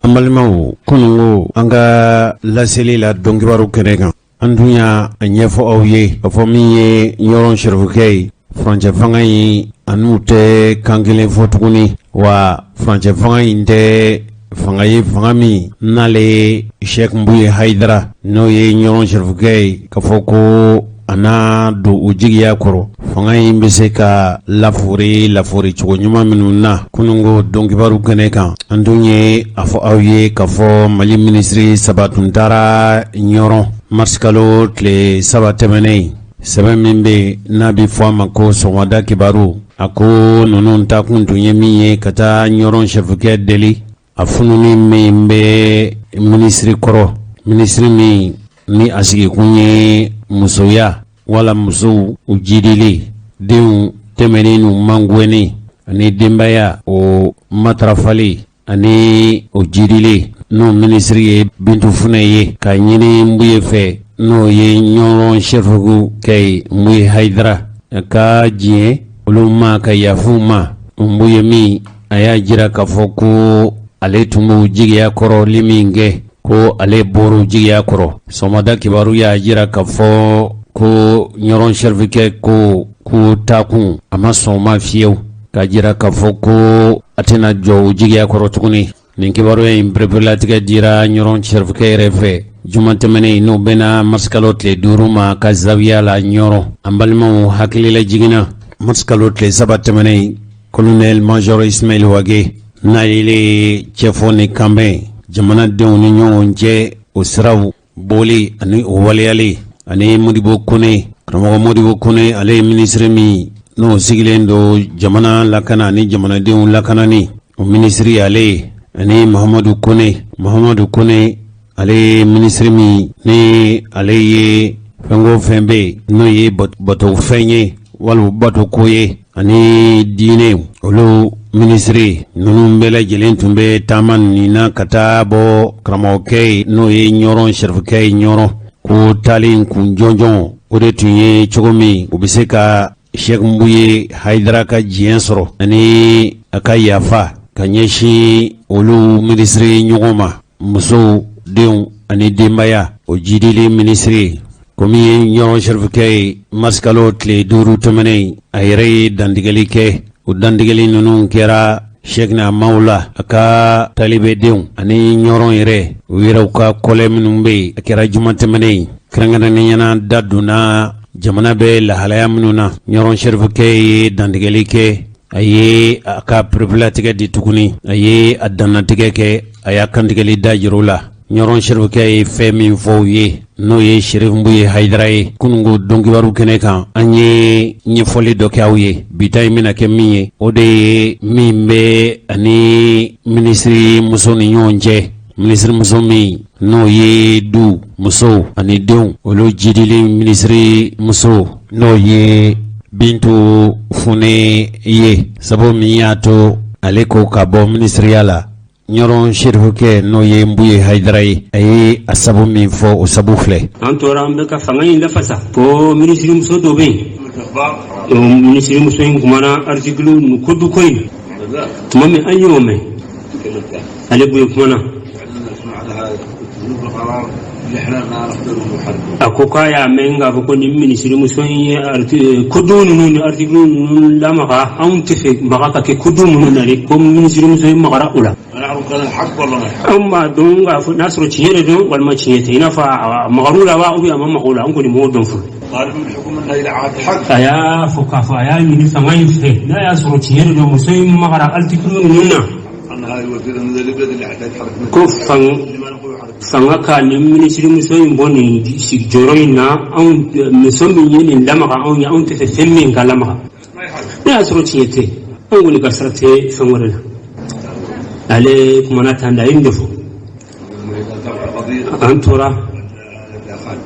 An balimaw, kununko an ka laseli la donkibaru kɛnɛ kan, an dun y'a ɲɛfɔ aw ye k'a fɔ min ye Ɲɔrɔn serifukɛ ye, furancɛ fanga in a n'u tɛ kan kelen fɔ tuguni. Wa furancɛ fanga in tɛ fanga ye, fanga min n'ale Sɛki Buye Hayidara, n'o ye Ɲɔrɔn serifukɛ ye, k'a fɔ ko a n'a don u jigiya kɔrɔ, fanga in bɛ se ka lafoori lafoori cogo ɲuman minnu na. Kununko donkibaru kɛnɛ kan, an dun ye a fɔ aw ye k'a fɔ Mali minisiri saba tun taara Ɲɔrɔn marisikalo tile 3 tɛmɛnen. Sɛbɛn min bɛ n'a bɛ fɔ a ma ko sɔgɔmada kibaru, a ko ninnu taakun tun ye min ye, ka taa Ɲɔrɔn serifukɛ deli a fununi min bɛ minisiri kɔrɔ, minisiri min ni a sigikun ye musoya wala musow u jidili, denw tɛmɛnen n'u mangɛnni ani denbaya o matarafali ani o jidili, n'o minisiri ye Bintu Funɛ ye, ka ɲini Nbuye fɛ, n'o ye Ɲɔrɔn serifukɛ ye, Nbuye Hayidara, ka diɲɛ olu ma, ka yafa u ma. Nbuye min a y'a jira k'a fɔ ko ale tun b'u jigiya kɔrɔli min kɛ, ko ale bɔr'u jigiya kɔrɔ. Sɔgɔmada kibaru y'a jira k'a fɔ ko Ɲɔrɔn serifukɛ ko k'u taakun a ma sɔn o ma fiyewu, k'a jira k'a fɔ ko a tɛna jɔ u jigiya kɔrɔ tuguni. Nin kibaruya in pereperelatigɛ dira Ɲɔrɔn serifukɛ yɛrɛ fɛ juma tɛmɛnen, n'o bɛnna marisikalo tile 5 ma, ka zawiya la Ɲɔrɔn. An balimaw, hakilila jiginna, marisikalo tile 3 tɛmɛnen, colonel major Ismaël Wagué, n'ale cɛfɔ ni kanbɛn jamanadenw ni ɲɔgɔn cɛ, o siraw bɔli ani o waleyali, ani Modibo Kone, karamɔgɔ Modibo Kone, ale ye minisiri min n'o sigilen don jamana lakana ani jamanadenw lakanani, o minisiri ale ye, ani Mahamadu Kone. Mahamadu Kone, ale ye minisiri min ni ale ye fɛn o fɛn bɛ yen n'o ye batofɛn ye wali batoko ye ani diinɛ, olu minisiri. Ninnu bɛɛ lajɛlen tun bɛ taama nin na ka taa bɔ karamɔgɔkɛ ye, n'o ye Ɲɔrɔn serifukɛ ye Ɲɔrɔn. Ko taalen kun jɔnjɔn, o de tun ye cogo min u bɛ se ka Sɛki Nbuye Hayidara ka diɲɛ sɔrɔ ani a ka yafa ka ɲɛsin olu minisiri ɲɔgɔn ma, musow, denw ani denbaya, o jidili minisiri. Komi ye Ɲɔrɔn serifukɛ ye, marisikalo tile 5 tɛmɛnen, a yɛrɛ ye dantigɛli kɛ. O dantigɛli ninnu kɛra Sɛkina maaw la, a ka talibedenw ani Ɲɔrɔn yɛrɛ, u yɛrɛw ka kɔlɛ minnu bɛ yen. A kɛra juma tɛmɛnen, kɛrɛnkɛrɛnnenya na da donna jamana bɛ lahalaya minnu na. Ɲɔrɔn serifukɛ ye dantigɛli kɛ, a ye a ka pereperelatigɛ di tuguni, a ye a dannatigɛ kɛ, a y'a kantigɛli da jira u la. Ɲɔrɔn serifukɛ ye fɛn min fɔ u ye, n'o ye Serif Nbuye Hayidara ye, kununko donkibaru kɛnɛ kan, an ye ɲɛfɔli dɔ kɛ aw ye. Bi ta in bɛna kɛ min ye, o de ye min bɛ ani minisiri muso ni ɲɔgɔn cɛ, minisiri muso min n'o ye du, musow ani denw, olu jidili minisiri muso, n'o ye Bintu Fune ye. Sabu min y'a to ale ko ka bɔ minisiriya la, Ɲɔrɔn serifukɛ, n'o ye Nbuye Hayidara ye, a ye a sabu min fɔ, o sabu filɛ. An tora an bɛ ka fanga in lafasa ko minisirimuso dɔ bɛ yen, minisirimuso in kumana article code ko in tuma min, an y'o mɛn, ale Buye kumana, a ko k'a y'a mɛn k'a fɔ ko nin minisirimuso in ye code ninnu ni article ninnu lamaga. Anw tɛ fɛ maga ka kɛ code minnu na de, ko minisirimuso in magara o la. Anw b'a dɔn k'a fɔ n'a sɔrɔ tiɲɛ de don walima tiɲɛ tɛ, i n'a fɔ a magar'u la wa, ou bien a ma maga o la, an kɔni m'o dɔn fɔlɔ. A y'a fɔ k'a fɔ a y'a ɲini fanga in fɛ, n'a y'a sɔrɔ tiɲɛ de don, muso in magara article ninnu na, ko fanga ka nin minisirimuso in bɔ nin jɔyɔrɔ in na. Anw muso min ye nin lamaga, anw ye, anw tɛ fɛ fɛn min ka lamaga, n'a y'a sɔrɔ tiɲɛ tɛ, anw kɔni ka sira tɛ fɛn wɛrɛ la. Ale kumana tan de, a ye nin de fɔ. An tora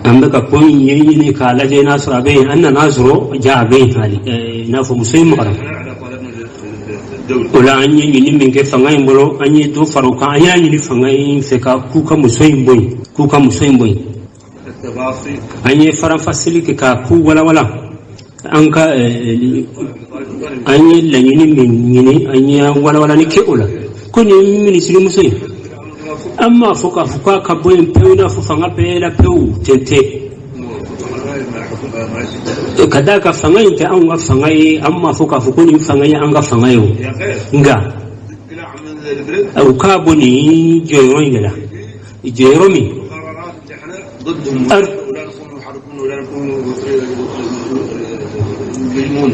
an bɛ ka ko in ɲɛɲini k'a lajɛ n'a sɔrɔ a bɛ yen. An nana sɔrɔ ja a bɛ yen hali, i n'a fɔ muso in magara o la. An ye ɲini min kɛ fanga in bolo, an ye dɔ fara o kan. An y'a ɲini fanga in fɛ ka k'u ka muso in bɔ yen, k'u ka muso in bɔ yen. An ye faranfasili kɛ ka k'u walawala an ka an ye laɲini min ɲini, an ye walawalali kɛ o la, ko nin minisirimuso in An m'a fɔ k'a fɔ k'a ka bɔ yen pewu, i n'a fɔ fanga bɛɛ la pewu, ten tɛ, ka d'a kan fanga in tɛ anw ka fanga ye. An m'a fɔ k'a fɔ ko nin fanga ye an ka fanga ye o, nka u k'a bɔ nin jɔyɔrɔ in de la, jɔyɔrɔ min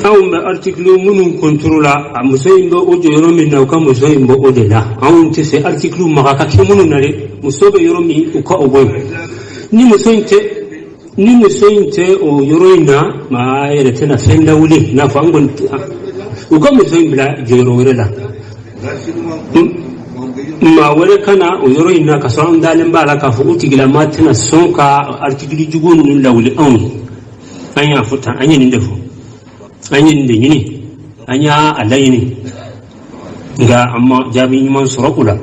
anw bɛ article minnu contre la, a muso in bɛ o jɔyɔrɔ min na, u ka muso in bɔ o de la. Anw tɛ fɛ article maga ka kɛ minnu na dɛ, muso bɛ yɔrɔ min, u ka o bɔ yen. Ni muso in tɛ o yɔrɔ in na, maa yɛrɛ tɛna fɛn lawuli. N'a fɔ an kɔni, u ka muso in bila jɔyɔrɔ wɛrɛ la, maa wɛrɛ ka na o yɔrɔ in na, ka sɔrɔ an dalen b'a la k'a fɔ o tigilamaa tɛna sɔn ka article jugu ninnu lawuli anw ye. An y'a fɔ tan, an ye nin de fɔ, an ye nin de ɲini, an y'a a laɲini, nka an ma jaabi ɲuman sɔrɔ o la.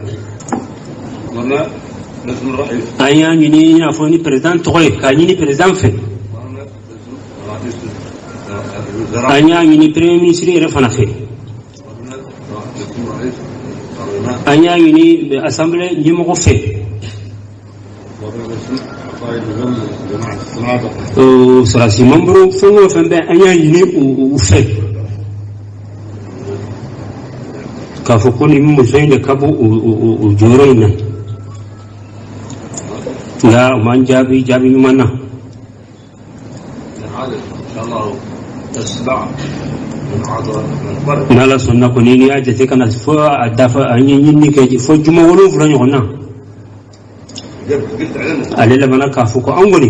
An y'a ɲini, i n'a fɔ ni président tɔgɔ ye, k'a ɲini président fɛ, an y'a ɲini premier ministre yɛrɛ fana fɛ, an y'a ɲini assemblée ɲɛmɔgɔ fɛ, sɔrɔdasi membre fɛn o fɛn bɛ, an y'a ɲini u fɛ k'a fɔ ko nin muso in de ka bɔ o jɔyɔrɔ in na, nka u m'an jaabi jaabi ɲuman na. N'Ala sɔnna kɔni, n'i y'a jate ka na fo a dafa, an ye ɲinini kɛ fo juma 7 ɲɔgɔn na, ale labanna k'a fɔ ko an kɔni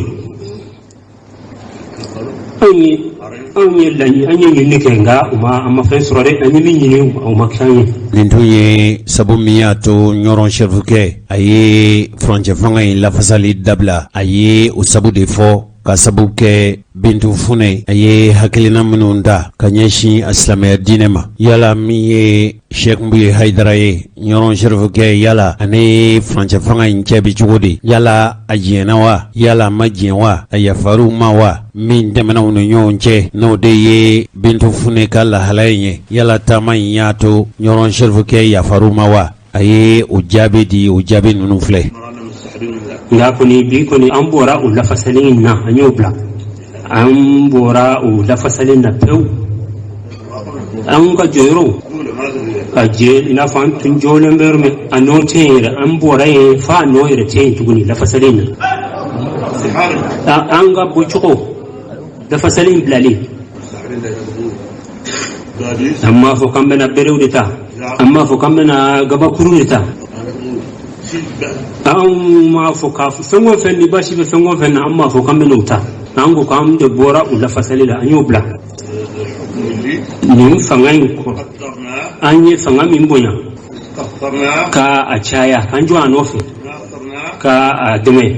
anw ye laɲini, an ye ɲinini kɛ, nka u ma, an ma fɛn sɔrɔ dɛ. An ye min ɲini, u ma kɛ an ye. Nin tun ye sabu min y'a to Ɲɔrɔn sɛrifukɛ a ye furancɛ fanga in lafasali dabila. A ye o sabu de fɔ ka sabu kɛ Bintu Funɛ a ye hakilina minnu ta ka ɲɛsin a silamɛya diinɛ ma. Yala min ye Sɛki Buye Hayidara ye, Ɲɔrɔn sɛrifukɛ, yala ani furancɛ fanga in cɛ bɛ cogo di? Yala a diɲɛna wa? Yala a ma diɲɛ wa? A yafar'u ma wa? Min tɛmɛna u ni ɲɔgɔn cɛ, n'o de ye Bintu Funɛ ka lahala in ye, yala taama in y'a to Ɲɔrɔn sɛrifukɛ yafar'u ma wa? A ye o jaabi di, o jaabi ninnu filɛ. Nka kɔni bi kɔni, an bɔra o lafasali in na, an y'o bila, an bɔra o lafasali na pewu. An ka jɔyɔrɔw ka jɛ, i n'a fɔ an tun jɔlen bɛ yɔrɔ min, a nɔ tɛ yen yɛrɛ. An bɔra yen f'a nɔ yɛrɛ tɛ yen tuguni lafasali in na. An ka bɔcogo lafasali in bilalen, an m'a fɔ k'an bɛna berew de ta, an m'a fɔ k'an bɛna gabakuru de ta, an m'a fɔ k'a fɔ fɛn o fɛn ni baasi bɛ fɛn o fɛn na, an m'a fɔ k'an bɛn'o ta. An ko k'an de bɔra u lafasali la, an y'o bila. Nin fanga in kɔrɔ, an ye fanga min bonya ka a caya, k'an jɔ a nɔfɛ ka a dɛmɛ.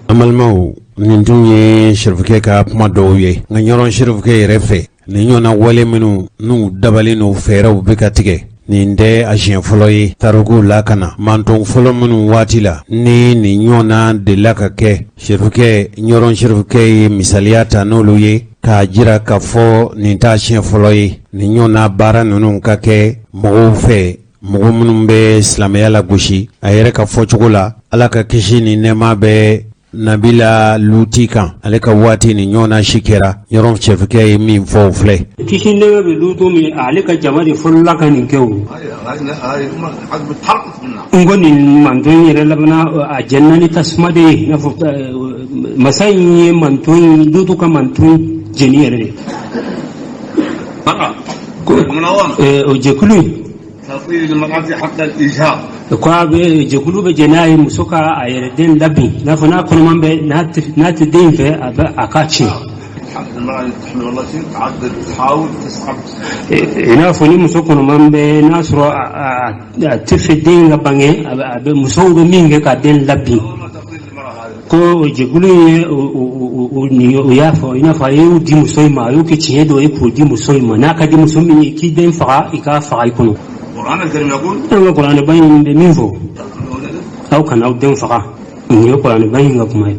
An balimaw, nin tun ye sɛrifukɛ ka kuma dɔw ye. Nka Ɲɔrɔn sɛrifukɛ yɛrɛ fɛ, nin ɲɔgɔnna wale minnu n'u dabalen n'u fɛɛrɛw bɛ ka tigɛ, nin tɛ a siɲɛ fɔlɔ ye. Tarikuw la ka na mantɔn fɔlɔ minnu waati la, ni nin ɲɔgɔnna delila ka kɛ, sɛrifukɛ, Ɲɔrɔn sɛrifukɛ ye misaliya ta n'olu ye k'a jira k'a fɔ nin t'a siɲɛ fɔlɔ ye nin ɲɔgɔnna baara ninnu ka kɛ mɔgɔw fɛ, mɔgɔ minnu bɛ silamɛya lagosi. A yɛrɛ ka fɔcogo la, Ala ka kisi ni nɛɛma bɛ Nabila Luti kan, ale ka waati nin ɲɔgɔnna si kɛra. Ɲɔrɔn sɛrifukɛ ye min fɔ, o filɛ. Kisi nɛɛma bɛ Lutu min, ale ka jama de fɔlɔla ka nin kɛ o. N ko nin manton yɛrɛ labanna a jɛnna ni tasuma de ye, i n'a fɔ masa in ye manton, Lutu ka manton jeni yɛrɛ de. O jɛkulu in ko a bɛ jɛkulu bɛ jɛn n'a ye muso ka a yɛrɛ den labin, i n'a fɔ n'a kɔnɔman bɛ, n'a tɛ den fɛ, a bɛ a k'a tiɲɛ, i n'a fɔ ni muso kɔnɔman bɛ, n'a sɔrɔ a tɛ fɛ den ka bange, a bɛ musow bɛ min kɛ ka den labin, ko o jɛkulu in ye o y'a fɔ, i n'a fɔ a y'o di muso in ma, a y'o kɛ tiɲɛ dɔ ye k'o di muso in ma. N'a ka di muso min ye k'i den faga, i k'a faga i kɔnɔ. An ka kuranɛba in bɛ min fɔ, aw kana aw den faga, nin ye kuranɛba in ka kuma ye.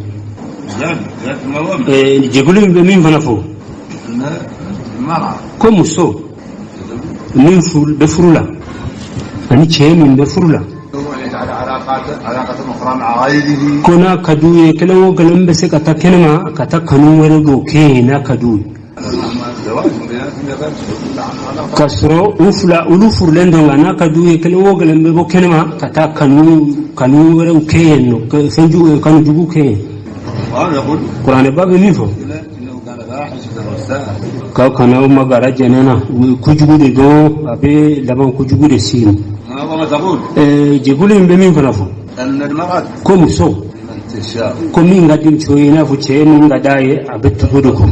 Jɛkulu in bɛ min fana fɔ, ko muso min bɛ furu la ani cɛ min bɛ furu la. Ko n'a ka d'u ye, kelen o kelen bɛ se ka taa kɛnɛma ka taa kanu wɛrɛ dɔw kɛ yen n'a ka d'u ye, k'a sɔrɔ u fila olu furulen don. Nka n'a ka d'u ye, kelen o kelen bɛ bɔ kɛnɛma ka taa kanu wɛrɛw kɛ yen nɔ, fɛn jugu, kanu jugu kɛ yen. Kuranɛba bɛ min fɔ, k'aw kana aw magara jɛnɛ na, kojugu de don, a bɛ laban kojugu de s'i ma. Jɛkulu in bɛ min fana fɔ, ko muso, ko min ka di muso ye, i n'a fɔ cɛ min ka d'a ye, a bɛ tugu de kɔ.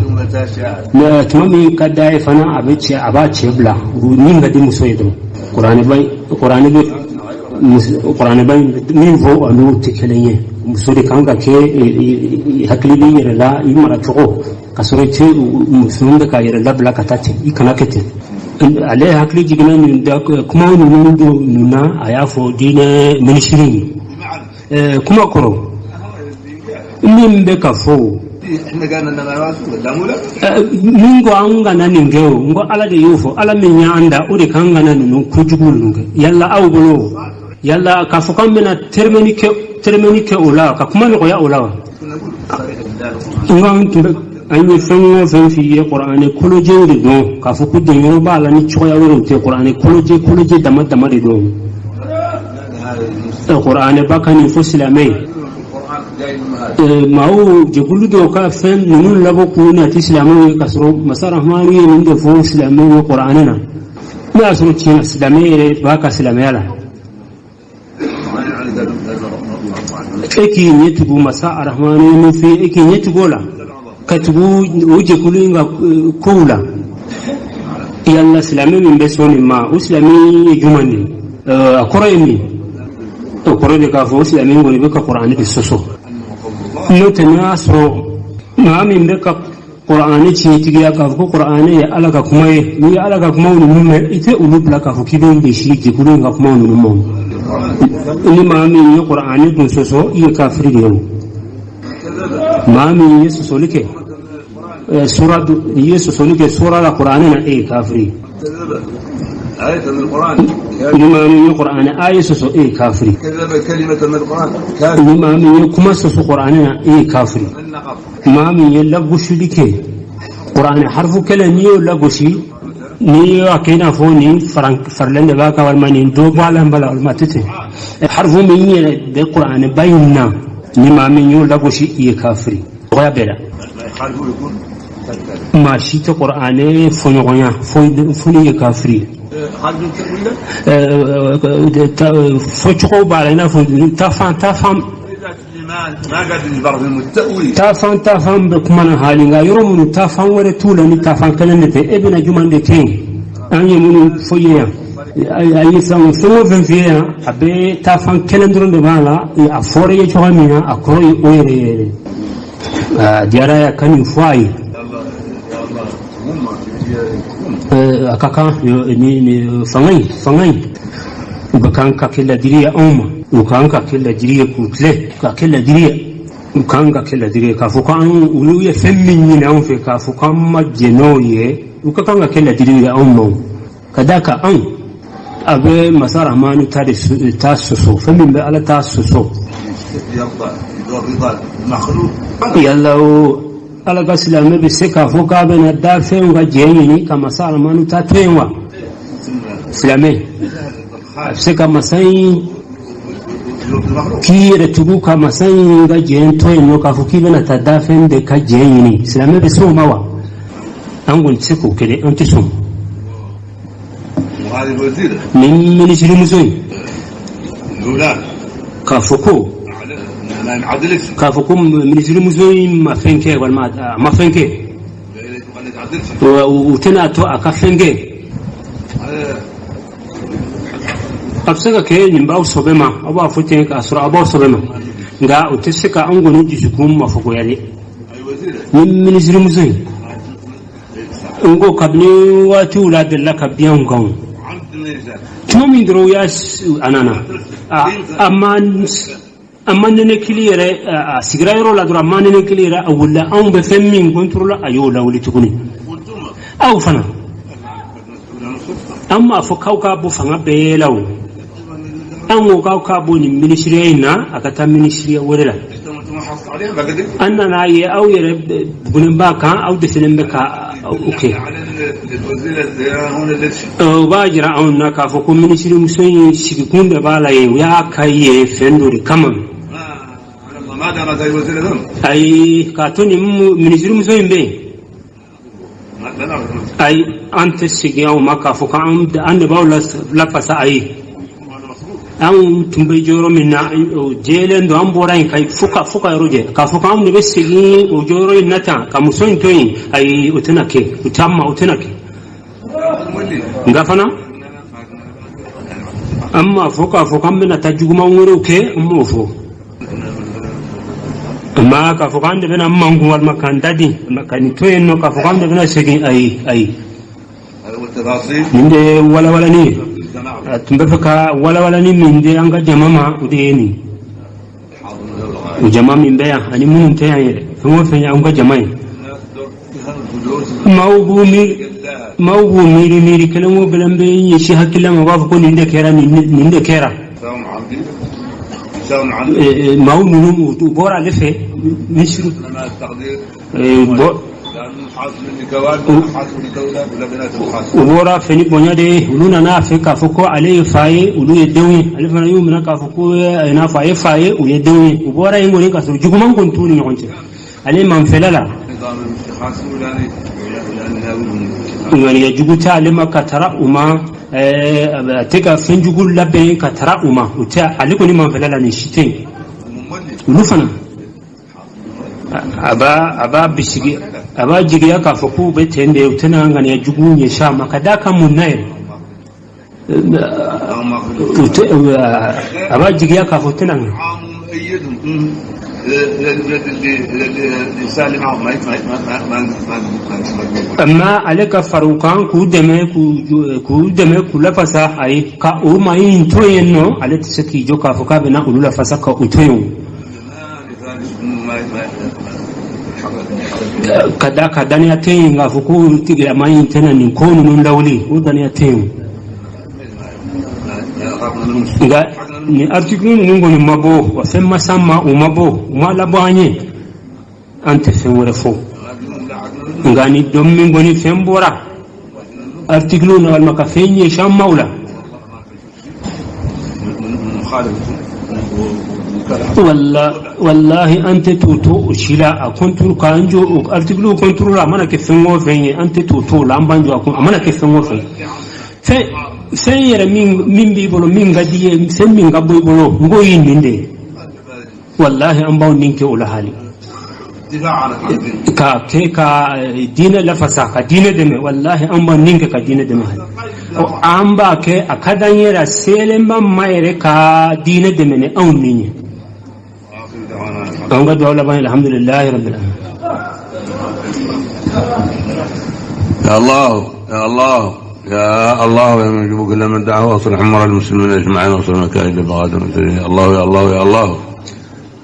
Mais tuma min ka d'a ye fana, a bɛ cɛ, a b'a cɛ bila. Min ka di muso ye dɔrɔn. Kuranɛ bɛ kuranɛba min fɔ, olu tɛ kelen ye. Muso de kan ka kɛ hakili b'i yɛrɛ la, i mara cogo, ka sɔrɔ cɛ muso bɛ ka yɛrɛ labila ka taa ten, i kana kɛ ten. Ale hakili jiginna nin da kuma ninnu don ninnu na, a y'a fɔ diinɛ minisiri ye kuma kɔrɔ min bɛ ka fɔ o, min ko an kana nin kɛ o, n ko Ala de y'o fɔ. Ala min y'an da, o de k'an kana ninnu kojugu ninnu kɛ. Yala aw bolo, yala k'a fɔ k'an bɛna tɛrɛmɛni kɛ o la, ka kuma nɔgɔya o la wa? N ko an tun bɛ, an ye fɛn o fɛn f'i ye, kuranɛ kolojɛw de don. K'a fɔ ko donyɔrɔ b'a la ni cogoya wɛrɛw tɛ, kuranɛ kolojɛ kolojɛ dama dama de don. Kuranɛba ka nin fɔ silamɛ ye, maaw jɛkulu dɔw ka fɛn ninnu labɔ k'u nati silamɛw ye, k'a sɔrɔ masa Rahmanu ye nin de fɔ silamɛw ye kuranɛ na. N'o y'a sɔrɔ tiɲɛ na silamɛ yɛrɛ b'a ka silamɛya la, e k'i ɲɛ tugu masa Arahmani ye min f'i ye, e k'i ɲɛ tugu o la, ka tugu o jɛkulu in ka kow la. Yala silamɛ min bɛ sɔn nin ma, o silamɛ ye jumɛn de ye? A kɔrɔ ye min? O kɔrɔ de k'a fɔ o silamɛ kɔni bɛ ka kuranɛ de sɔsɔ. N'o tɛ, n'a y'a sɔrɔ maa min bɛ ka kuranɛ tiɲɛtigiya k'a fɔ ko kuranɛ ye Ala ka kuma ye, n'i ye Ala ka kumaw ninnu mɛn, i tɛ olu bila k'a fɔ k'i bɛ ɲɛsin jɛkulu in ka kumaw ninnu ma. Ni maa min ye kuranɛ dun sɔsɔ, i ye kafiri de ye. O maa min ye sɔsɔli kɛ sura, n'i ye sɔsɔli kɛ sura la kuranɛ na, e ye kafiri ye. Ni maa min ye kuranɛ aya sɔsɔ, e ye kafiri. Ni maa min ye kuma sɔsɔ kuranɛ na, e ye kafiri. Maa min ye lagosili kɛ kuranɛ harifu kelen, n'i y'o lagosi, n'i y'a kɛ i n'a fɔ nin farilen de b'a kan, walima nin dɔ b'a la, bala, walima a tɛ ten, harifu min yɛrɛ bɛ kuranɛ ba in na, ni maa min y'o lagosi, i ye kafiri. Dɔgɔya bɛɛ la, maa si tɛ kuranɛ fɔɲɔgɔnya fo n'i ye kafiri ye. Fɔcogo b'a la, i n'a fɔ taafan taafan taafan bɛ kuma na hali, nka yɔrɔ minnu taafan wɛrɛ t'u la ni taafan kelen de tɛ, e bɛna jumɛn de kɛ yen? An ye minnu fɔ ye yan, a ye fɛn o fɛn f'i ye yan, a bɛ taafan kelen dɔrɔn de b'a la. A fɔra i ye cogoya min na, a kɔrɔ ye o yɛrɛ yɛrɛ. A diyara ye ka nin fɔ a ye. A ka kan ni fanga in, u ka kan ka kɛ ladiri ye anw ma. U kan ka kɛ ladiri ye k'u tilen ka kɛ ladiri ye. U kan ka kɛ ladiri ye k'a fɔ ko an olu ye fɛn min ɲini anw fɛ, k'a fɔ k'an ma jɛn n'o ye. U ka kan ka kɛ ladiri ye anw ma, ka d'a kan anw a bɛ masa Rahmanu ta de ta sɔsɔ, fɛn min bɛ Ala ta sɔsɔ. Yala o Ala ka silamɛ bɛ se k'a fɔ k'a bɛna dafɛnw ka jɛ ɲini ka masa Rahmanu ta to yen wa? Silamɛ a bɛ se ka masa in k'i yɛrɛ tugu ka masa in ka jɛ to yen nɔ, k'a fɔ k'i bɛna taa dafɛn de ka jɛ ɲini? Silamɛ bɛ se o ma wa? An kɔni tɛ se k'o kɛ dɛ, an tɛ sɔn. Nin minisirimuso in, k'a fɔ ko minisirimuso in ma fɛn kɛ, walima a ma fɛn kɛ, u tɛna to a ka fɛn kɛ. A bɛ se ka kɛ nin b'aw sɔbɛ ma, aw b'a fɔ ten k'a sɔrɔ aw b'aw sɔbɛ ma, nka o tɛ se ka an kɔni dusukun mafogoya dɛ. Ni minisirimuso in, n ko kabini waatiw la delila ka bin anw kan tuma min dɔrɔn, u y'a a nana, a ma nɛnɛkili yɛrɛ, a sigira yɔrɔ la dɔrɔn, a ma nɛnɛkili yɛrɛ, a wulila. Anw bɛ fɛn min contrôle, a y'o lawuli tuguni. Aw fana, an b'a fɔ k'aw k'a bɔ fanga bɛɛ la. O An ko k'aw k'a bɔ nin minisiriya in na, a ka taa minisiriya wɛrɛ la. An nana ye aw yɛrɛ bugunen b'a kan, aw dɛsɛlen bɛ ka o kɛ. O b'a jira anw na k'a fɔ ko minisirimuso in sigikun de b'a la yen, u y'a ka yen fɛn dɔ de kama. Ayi, k'a to nin minisirimuso in bɛ yen, ayi, an tɛ segin aw ma k'a fɔ k'an de b'aw lafasa. Ayi, anw tun bɛ jɔyɔrɔ min na, o jɛlen don. An bɔra yen ka fo ka yɔrɔ jɛ k'a fɔ k'anw de bɛ segin o jɔyɔrɔ in na tan ka muso in to yen, ayi, o tɛna kɛ, o t'an ma, o tɛna kɛ. Nka fana, an m'a fɔ k'a fɔ k'an bɛna taa juguman wɛrɛw kɛ, an m'o fɔ. Amma k'a fɔ k'an de bɛna mankun walima k'an dadi ka nin to yen nɔ, k'a fɔ k'an de bɛna segin, ayi, ayi. Nin de ye walawalani ye. A tun bɛ fɛ ka walawalani min di an ka jama ma, o de ye nin. O jama min bɛ yan ani minnu tɛ yan yɛrɛ, fɛn o fɛn ye an ka jama ye, maaw b'u miiri miiri kelen o kelen bɛ ɲɛsin hakilila ma, u b'a fɔ ko nin de kɛra, nin de kɛra. Maaw ninnu, u bɔra ale fɛ misiri bɔ, u bɔra a fɛ ni bonya de ye. Olu nana a fɛ k'a fɔ ko ale ye fa ye, olu ye denw ye. Ale fana y'u minɛ k'a fɔ ko i n'a fɔ a ye fa ye, u ye denw ye. U bɔra yen kɔni k'a sɔrɔ juguman kɔni t'u ni ɲɔgɔn cɛ ale manfɛla la. Ŋaniya jugu tɛ ale ma ka tara u ma, a tɛ ka fɛn jugu labɛn ka tara u ma, o tɛ ale kɔni manfɛla la, nin si tɛ yen. Olu fana, a b'a bisigi, a b'a jigiya k'a fɔ k'u bɛ ten de, u tɛna ŋaniya jugu ɲɛsin a ma. Ka d'a kan mun na yɛrɛ, a b'a jigiya k'a fɔ tɛna amma ale ka fara u kan k'u dɛmɛ, k'u lafasa. Ayi, ka o maa in to yen nɔ, ale tɛ se k'i jɔ k'a fɔ k'a bɛna olu lafasa ka u to yen. Ka da ka daniya tɛ yen k'a fɔ ko tigilama in tɛna nin ko ninnu lawuli, o daniya tɛ yen. Nka nin article ninnu kɔni ma bɔ wa, fɛn ma s'an ma, u ma bɔ, u ma labɔ an ye, an tɛ fɛn wɛrɛ fɔ. Nka ni don min kɔni fɛn bɔra article na walima ka fɛn ɲɛsin an ma o la, wallahi, an tɛ t'o to o si la. A contre k'an jɔ o article contre la, a mana kɛ fɛn o fɛn ye, an tɛ t'o to o la, an b'an jɔ a kun, a mana kɛ fɛn o fɛn. Fɛn fɛn yɛrɛ min b'i bolo, min ka di i ye, fɛn min ka bɔ i bolo, n k'o ye nin de ye. Wallahi, an b'aw nin kɛ o la hali ka kɛ ka diinɛ lafasa, ka diinɛ dɛmɛ. Wallahi, an b'an nin kɛ ka diinɛ dɛmɛ hali. An b'a kɛ, a ka d'an yɛrɛ, a selen b'an ma yɛrɛ ka diinɛ dɛmɛ ni anw nin ye. An ka dugawu laban, alhamdulilayi rabbil alamin. يا الله، يا الله، يا الله، يا من يجيب كل من دعاه، واصلح امور المسلمين اجمعين واصلح مكائد البغاة المعتدين. يا الله، يا الله، يا الله،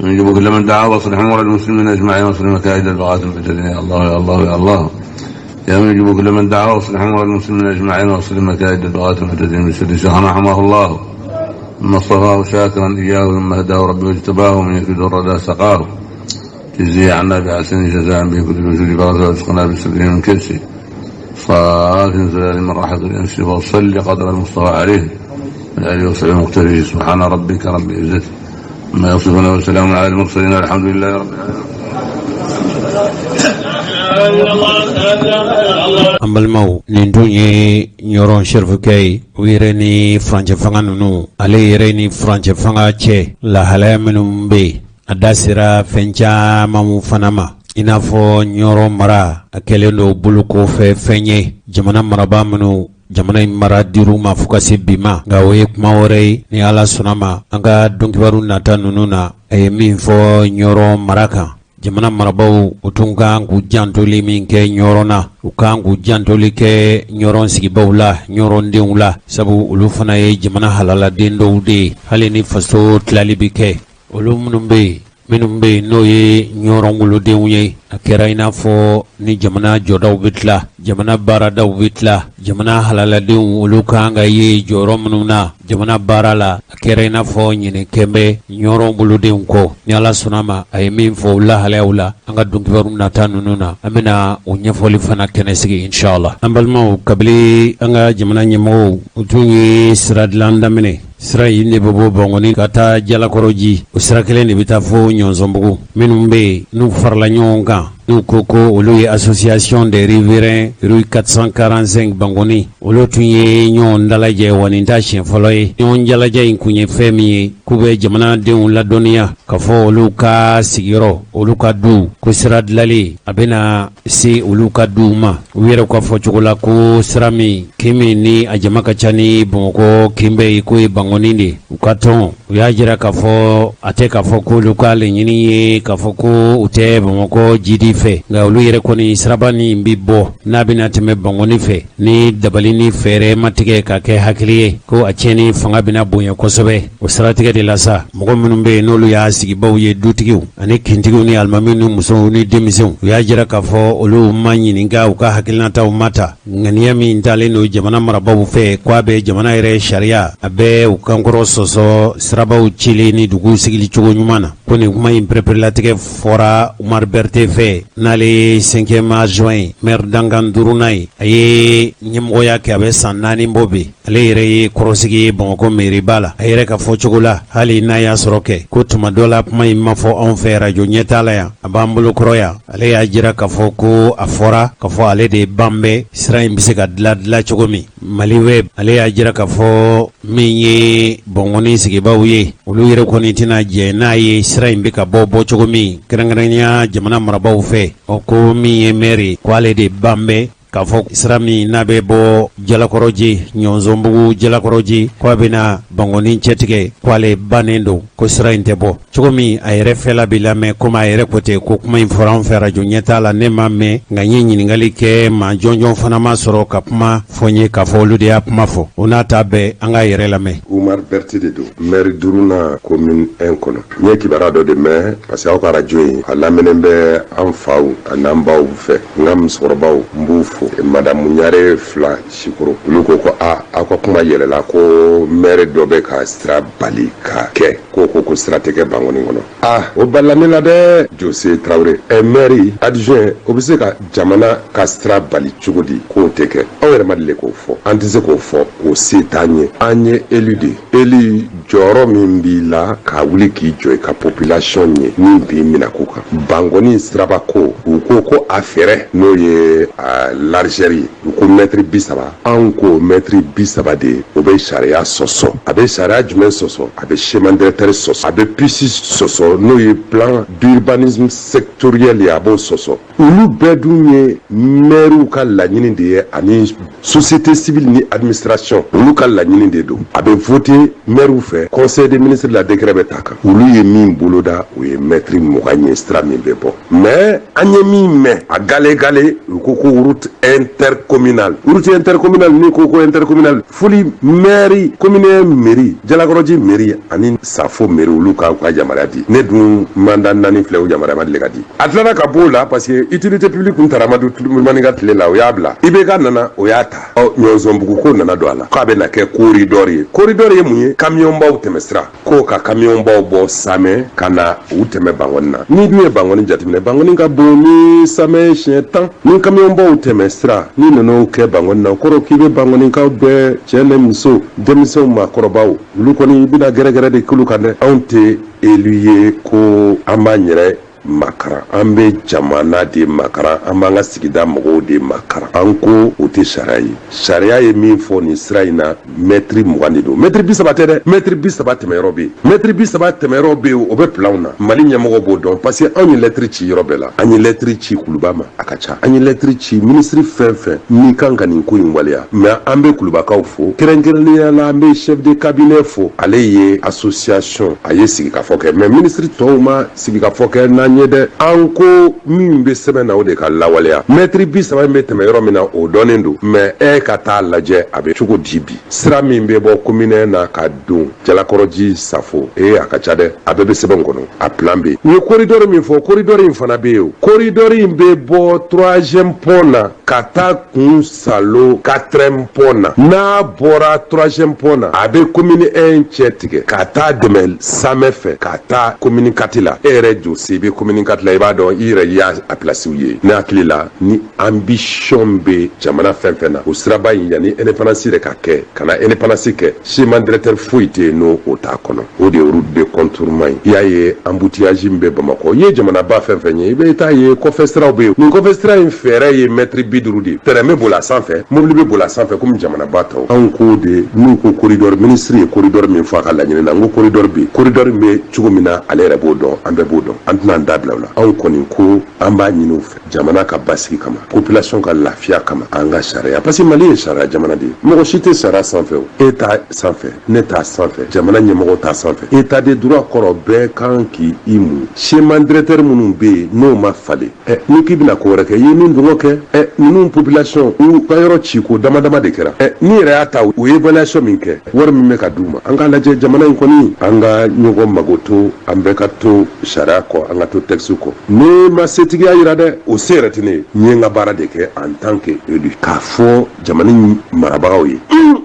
من يجيب كل من دعاه، واصلح امور المسلمين اجمعين واصلح مكائد البغاة المعتدين. يا الله، يا الله، يا الله، يا من يجيب كل من دعاه، واصلح امور المسلمين اجمعين واصلح مكائد البغاة المعتدين. بسر شيخنا حماه الله، ثم اصطفاه شاكرا اياه، ثم هداه ربي واجتباه، من يكد الردى سقاه، جزي عنا بأحسن جزاء به كل الوجود برزة، واسقنا بسره من كنسه صلاة زلال من راحة الإنس، وصل قدر المصطفى عليه والآله وصحبه المقتدي. سبحان ربك رب العزة عما يصفون وسلام على المرسلين، الحمد لله رب العالمين. An balimaw, nin dun ye Ɲɔrɔn serifukɛ ye. U yɛrɛ ni furancɛ fanga ninnu, ale yɛrɛ ni furancɛ fanga cɛ lahalaya minnu bɛ yen, a da sera fɛn caman fana ma, i n'a fɔ Ɲɔrɔn mara, a kɛlen don bolokɔfɛ fɛn ye, jamana marabaa minnu jamana in mara dir'u ma fo ka se bi ma. Nka o ye kuma wɛrɛ ye. Ni Ala sɔnna ma, an ka donkibaru nata ninnu na, a ye min fɔ Ɲɔrɔn mara kan, jamana marabaaw, u tun kan k'u jantoli min kɛ Ɲɔrɔn na, u kan k'u jantoli kɛ Ɲɔrɔn sigibaw la, Ɲɔrɔndenw la, sabu olu fana ye jamana halaladen dɔw de ye. Hali ni faso tilali bɛ kɛ, olu minnu bɛ yen Minnu bɛ yen n'o ye ɲɔrɔn wolodenw ye, a kɛra i n'a fɔ ni jamana jɔdaw bɛ tila, jamana baaradaw bɛ tila, jamana halaladenw olu ka kan ka ye jɔyɔrɔ minnu na jamana baara la, a kɛra i n'a fɔ ɲinɛ kɛlen bɛ ɲɔrɔn wolodenw kɔ. Ni Ala sɔnna ma, a ye min fɔ o lahalayaw la, an ka donkibaru nata ninnu na, an bɛna o ɲɛfɔli fana kɛnɛ sigi inshallah. An balimaw, kabini an ka jamana ɲɛmɔgɔw u tun ye sira dilan daminɛ, sira in de bɛ bɔ Bankɔni ka taa Jalakɔrɔji, o sira kelen de bɛ taa fo Ɲɔnsɔnbugu. Minnu bɛ yen n'u farala ɲɔgɔn kan, n'u ko ko olu ye association des riverains rue 445 Bankɔni, olu tun ye ɲɔgɔn dalajɛ, wa nin t'a siɲɛ fɔlɔ ye. Ɲɔgɔn dalajɛ in kun ye fɛn min ye, k'u bɛ jamanadenw ladɔnniya k'a fɔ olu ka sigiyɔrɔ, olu ka du, ko sira dilanlen a bɛna se olu ka duw ma. U yɛrɛ ka fɔcogo la, ko sira min, kin min ni a jama ka ca ni Bamakɔ kin bɛɛ ye, k'o ye Bankɔni de ye. U ka tɔn u y'a jira k'a fɔ a tɛ k'a fɔ k'olu ka laɲini ye k'a fɔ ko u tɛ Bamakɔ jidi fɛ, nka olu yɛrɛ kɔni siraba min bɛ bɔ n'a bɛna tɛmɛ Bankɔni fɛ, ni dabali ni fɛɛrɛ ma tigɛ ka kɛ hakili ye, ko a tiɲɛni fanga bɛna bonya kosɛbɛ. O siratigɛ de la sa, mɔgɔ minnu bɛ yen n'olu y'a sigibaw ye, dutigiw ani kintigiw ni alimamiw ni musow ni denmisɛnw, u y'a jira k'a fɔ olu ma ɲininka, u ka hakilinataw ma ta. Ŋaniya min talen don jamana marabaaw fɛ, ko a bɛ jamana yɛrɛ sariya, a bɛ u kankɔrɔ sɔsɔ sirabaw cili ni dugu sigili cogo ɲuman na. Ko nin kuma in pereperelatigɛ fɔra Umar Berete fɛ, n'ale ye cinquième adjoint ye, maire dankan duurunan ye. A ye ɲɛmɔgɔya kɛ a bɛ san 4 bɔ bi. Ale yɛrɛ ye kɔrɔsigi ye Bamakɔ meriba la. A yɛrɛ ka fɔ cogo la, hali n'a y'a sɔrɔ kɛ ko tuma dɔ la kuma in ma fɔ anw fɛ arajo ɲɛtaa la yan, a b'an bolo kɔrɔ yan, ale y'a jira k'a fɔ ko a fɔra k'a fɔ ale de ban bɛ sira in bɛ se ka dilan dilan cogo min. Mali Web, ale y'a jira k'a fɔ min ye Bankɔni sigibaw ye, olu yɛrɛ kɔni tɛna jɛ n'a ye sira in bɛ ka bɔ bɔ cogo min, kɛrɛnkɛrɛnnenya jamana marabaaw fɛ. Ɔ ko min ye maire, ko ale de ban bɛ k'a fɔ sira min n'a bɛ bɔ Jalakɔrɔji, Ɲɔnsɔnbugu Jalakɔrɔji, ko a bɛna Bankɔni cɛtigɛ, ko ale bannen don ko sira in tɛ bɔ cogo min. A yɛrɛ fɛla bɛ lamɛn, komi a yɛrɛ ko ten ko kuma in fɔra an fɛ arajo ɲɛtaa la, ne ma mɛn, nka n ye ɲininkali kɛ, maa jɔnjɔn fana ma sɔrɔ ka kuma fɔ n ye k'a fɔ olu de y'a kuma fɔ. O n'a ta bɛɛ, an k'a yɛrɛ lamɛn. Umar Berete de don, maire duurunan commune 1 kɔnɔ. N ye kibaruya dɔ de mɛn, parce que aw ka arajo in a lamɛnnen bɛ an faw an'an baw fɛ. N ka musokɔrɔbaw, n b'u fo, madamu Ɲare fila Sikoro. Olu ko ko a aw ka kuma yɛlɛla ko maire dɔ bɛ ka sira bali ka kɛ, ko sira tɛ kɛ Bankɔni kɔnɔ. A o balila ne la dɛ. Jose Tarawele ɛ maire adjoint, o bɛ se ka jamana ka sira bali cogo di k'o tɛ kɛ? Anw yɛrɛ ma deli k'o fɔ, an tɛ se k'o fɔ, o se t'an ye. An ye élu de ye. Élu jɔyɔrɔ min b'i la ka wuli k'i jɔ i ka population ye min b'i minɛ ko kan. Bankɔni siraba ko, u ko ko a fɛɛrɛ n'o ye a largeur ye, u ko mɛtiri 30. Anw ko mɛtiri 30 de, o bɛ sariya sɔsɔ. A bɛ sariya jumɛn sɔsɔ? A bɛ schéma directeur sɔsɔ, a bɛ PUS sɔsɔ, n'o ye plan d'urbanisme sectoriel ye, a b'o sɔsɔ. Olu bɛɛ dun ye maires ka laɲini de ye, ani société civile ni administration, olu ka laɲini de don. A bɛ voter maires fɛ, conseil des ministres la, décret bɛ ta kan. Olu ye min boloda, o ye mɛtiri 20 ye, sira min bɛ bɔ. Mais an ye min mɛn a gale gale, u ko ko route intercommunale. Route intercommunale, ni ko ko intercommunale, foli maire commune, mairie Jalakɔrɔji mairie ani Safo mairie, olu ka yamaruya di. Ne dun mandat 4 filɛ, o yamaruya ma deli ka di. A tilala ka b'o la, parce que utilité publique kun taara Amadu Tumani ka tile la, o y'a bila. IBK nana, o y'a ta. Ɔ Ɲɔnsɔnbugu ko nana don a la k'a bɛ na kɛ corridor ye. Corridor ye mun ye? Kamiyɔnbaw tɛmɛ sira, ko ka kamiyɔnbaw bɔ Samɛ ka na u tɛmɛ Bankɔni na. Ni dun ye Bankɔni jateminɛ, Bankɔni ka bon ni Samɛ siɲɛ 10. Ni kamiyɔnbaw tɛmɛ sira ni nana o kɛ Bankɔni na, o kɔrɔ k'i bɛ Bankɔnikaw bɛɛ, cɛ ni muso, denmisɛnw, maakɔrɔbaw, olu kɔni i bɛna gɛrɛgɛrɛ de k'olu kan dɛ. Anw tɛ élu ye ko an b'an yɛrɛ makaran, an bɛ jamana de makaran, an b'an ka sigida mɔgɔw de makaran. An ko o tɛ sariya ye. Sariya ye min fɔ nin sira in na, mɛtiri 20 de don, mɛtiri 30 tɛ dɛ. Mɛtiri 30 tɛmɛyɔrɔ bɛ yen, mɛtiri 30 tɛmɛyɔrɔ bɛ yen, o bɛ planw na. Mali ɲɛmɔgɔ b'o dɔn, parce que anw ye lɛtiri ci yɔrɔ bɛɛ la. An ye lɛtiri ci Kuluba ma, a ka ca. An ye lɛtiri ci minisiri fɛn fɛn min kan ka nin ko in waleya. Mais an bɛ Kulubakaw fo, kɛrɛnkɛrɛnnenya la an bɛ chef de cabinet fo. Ale ye association, a ye sigikafɔ kɛ, mais minisiri tɔw ma sigikafɔ kɛ n'an. an ye dɛ. An ko min bɛ sɛbɛn na, o de ka lawaleya. Mɛtiri 30 in bɛ tɛmɛ yɔrɔ min na, o dɔnnen don, mais e ka taa lajɛ a bɛ cogo di bi. Sira min bɛ bɔ commune 1 na ka don Jalakɔrɔji Safo, ee, a ka ca dɛ. A bɛɛ bɛ sɛbɛn kɔnɔ, a plan bɛ yen. U ye corridor min fɔ, corridor in fana bɛ yen. O corridor in bɛ bɔ troisième pont na ka taa kun Salo quatrième pont na. N'a bɔra troisième pont na, a bɛ commune 1 cɛ tigɛ ka taa dɛmɛ Samɛ fɛ ka taa commune 4 la. E yɛrɛ jose i bɛ commune 4 la, i b'a dɔn, i yɛrɛ y'a a place ye. Ne hakili la, ni ambition bɛ jamana fɛn fɛn na, o siraba in, yanni indépendance yɛrɛ ka kɛ, ka na indépendance kɛ, schéma directeur foyi tɛ yen n'o o t'a kɔnɔ. O de ye route de contournement ye. I y'a ye, embouteillage min bɛ Bamakɔ, i ye jamanaba fɛn fɛn ye, i bɛ taa ye kɔfɛ siraw bɛ yen. Nin kɔfɛ sira in fɛɛrɛ ye mɛtiri 50 de ye. Tɛrɛn bɛ boli a sanfɛ, mobili bɛ boli a sanfɛ komi jamanaba tɔw. Anw ko de, n'u ko corridor, ministre ye corridor min fɔ a ka laɲini na, n ko corridor bɛ yen. Corridor in bɛ cogo min na, ale yɛrɛ b'o dɔn, an bɛɛ b'o dɔn. An tɛna an da bila o la. Anw kɔni ko an b'a ɲini u fɛ, jamana ka basigi kama, population ka lafiya kama, an ka sariya, parce que Mali ye sariya jamana de ye. Mɔgɔ si tɛ sariya sanfɛ. O e t'a sanfɛ, ne t'a sanfɛ, jamana ɲɛmɔgɔ t'a sanfɛ. État de droit kɔrɔ, bɛɛ kan k'i i mun. Schéma directeur minnu bɛ yen, n'o ma falen, ɛ, n'i k'i bɛna ko wɛrɛ kɛ, i ye min dungɔ kɛ. Ɛ, ninnu population, u ka yɔrɔ ci ko dama dama de kɛra. Ɛ, n'i yɛrɛ y'a ta, u ye évaluation min kɛ, wari min bɛ ka d'u ma, an k'a lajɛ. Jamana in kɔni, an ka ɲɔgɔn magoto, an bɛɛ ka to sariya kɔ, an ka to texte kɔ. Ne ma setigiya yira dɛ, o se yɛrɛ tɛ ne ye. N ye n ka baara de kɛ en tant que élu, k'a fɔ jamana in marabagaw ye: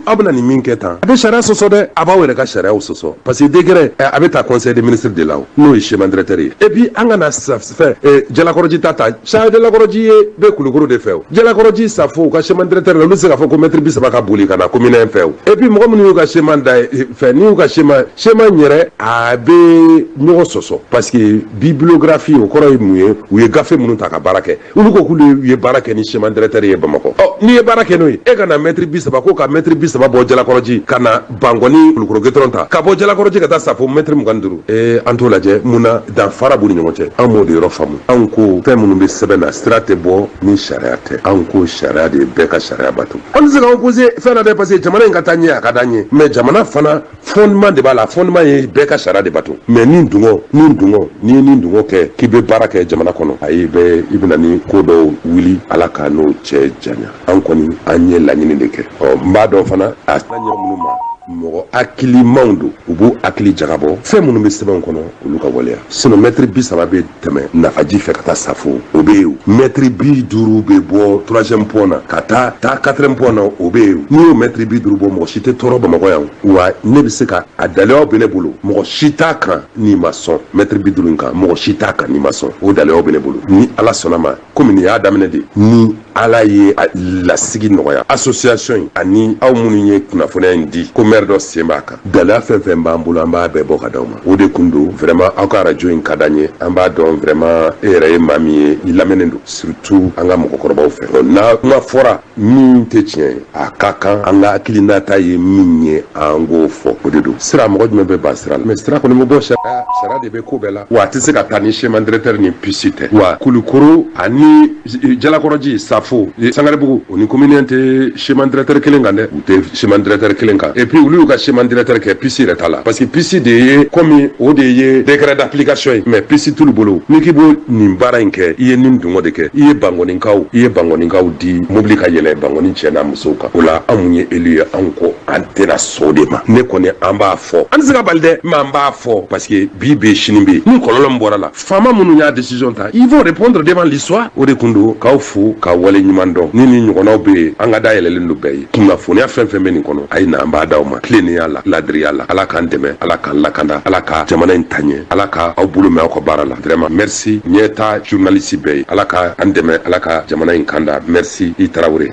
aw bɛna nin min kɛ tan, a bɛ sariya sɔsɔ dɛ. A b'aw yɛrɛ ka sariyaw sɔsɔ, parce que décret, a bɛ taa conseil des ministres de la, o n'o ye schéma directeur ye. Et puis an ka na fɛn Jalakɔrɔji ta ta sa. Jalakɔrɔji ye bɛ Kulukoro de fɛ. O Jalakɔrɔji Safo, u ka schéma directeur la, olu tɛ se k'a fɔ ko mètre 30 ka boli ka na commune 1 fɛ. O et puis mɔgɔ minnu y'u ka schéma da fɛ, n'i y'u ka schéma yɛrɛ, a bɛ ɲɔgɔn sɔsɔ, parce que bibliographie, o kɔrɔ ye mun ye? U ye gafe minnu ta ka baara kɛ, olu ko k'olu ye baara kɛ ni schéma directeur ye Bamakɔ. Ɔ, n'i ye baara kɛ n'o ye, e ka na mètre 30, ko ka mètre 30 bɔ Jalakɔrɔji ka na Bankɔni Kulukoro goudron ta, ka bɔ Jalakɔrɔji ka taa Safo mètre 25, ee, an t'o lajɛ. Mun na danfara b'u ni ɲɔgɔn cɛ? An m'o de yɔrɔ faamu. Anw ko fɛn minnu bɛ sɛbɛn na, sira tɛ bɔ ni sariya tɛ. Anw ko sariya de ye, bɛɛ ka sariya bato. An tɛ se ka opposer fɛn na dɛ, parce que jamana in ka taa ɲɛ, a ka d'an ye, mais jamana fana, fondement de b'a la. Fondement ye bɛɛ ka sariya de bato. Mais ni dungɔ ni dungɔ, n'i ye ni dungɔ kɛ k'i bɛ baara kɛ jamana kɔnɔ, ayi, bɛ i bɛna ni ko dɔw wuli. Ala ka n'o cɛ janya. An kɔni, an ye laɲini de kɛ. Ɔ, n b'a dɔn fana, a ɲɛ minnu ma, mɔgɔ hakilimanw don, u b'u hakili jagabɔ fɛn minnu bɛ sɛbɛn kɔnɔ, olu ka waleya. Sinon mɛtiri 30 bɛ tɛmɛ Nafaji fɛ ka taa Safo, o bɛ yen. Mɛtiri 50 bɛ bɔ troisième pont na ka taa quatrième pont na, o bɛ yen. N'i y'o mɛtiri 50 bɔ, mɔgɔ si tɛ tɔɔrɔ Bamakɔ yan. Wa ne bɛ se ka a daliyaw bɛ ne bolo, mɔgɔ si t'a kan n'i ma sɔn. Mɛtiri 50 in kan, mɔgɔ si t'a kan n'i ma sɔn. O daliyaw bɛ ne bolo. Ni Ala sɔnna ma, komi nin y'a daminɛ de, ni Ala ye a lasigi nɔgɔya, association in ani aw minnu ye kunnafoniya in di, ko maire dɔ sen b'a kan, daliya fɛn fɛn b'an bolo, an b'a bɛɛ bɔ ka d'aw ma. O de kun don. Vraiment, aw ka arajo in ka d'an ye. An b'a dɔn vraiment, e yɛrɛ ye maa min ye, i lamɛnnen don, surtout an ka mɔgɔkɔrɔbaw fɛ. N'a kuma fɔra min tɛ tiɲɛ ye, a ka kan an ka hakilinata ye min ye, an k'o fɔ. O de don. Sira, mɔgɔ jumɛn bɛ ban sira la? Mais sira kɔni bɛ bɔ sariya, sariya de bɛ ko bɛɛ la. Wa a tɛ se ka taa ni schéma directeur ni piste tɛ. Wa Kulukoro ani Jalakɔrɔji Safo Sangarebugu, o ni commune tɛ schéma directeur kelen kan dɛ, u tɛ schéma directeur kelen kan. Et puis olu y'u ka schéma directeur kɛ, piste yɛrɛ t'a la, parce que piste de ye komi o de ye décret d'application ye, mais piste t'olu bolo. N'i k'i b'o nin baara in kɛ, i ye nin dungɔ de kɛ. I ye Bankɔninkaw di mobili ka yɛlɛ Bankɔni cɛ n'a musow kan. O la, anw ye élu ye, anw ko an tɛna sɔn o de ma. Ne kɔni, an b'a fɔ, an tɛ se ka bali dɛ, mais an b'a fɔ, parce que bi bɛ, sini bɛ. Ni kɔlɔlɔ min bɔra la, faama minnu y'a décision ta, ils vont répondre devant l'histoire. O de kun don k'aw fo ka wale ɲuman dɔn. Ni nin ɲɔgɔnnaw bɛ yen, an ka da yɛlɛlen don bɛɛ ye. Kunnafoniya fɛn fɛn bɛ nin kɔnɔ, a ye na, an b'a d'aw ma tilennenya la, ladiriya la. Ala k'an dɛmɛ, Ala k'an lakanda, Ala ka jamana in ta ɲɛ, Ala ka aw bolo mɛn aw ka baara la. Vraiment, merci. Ɲɛta journaliste bɛɛ ye, Ala ka an dɛmɛ, Ala ka jamana in kanda. Merci, i Tarawele.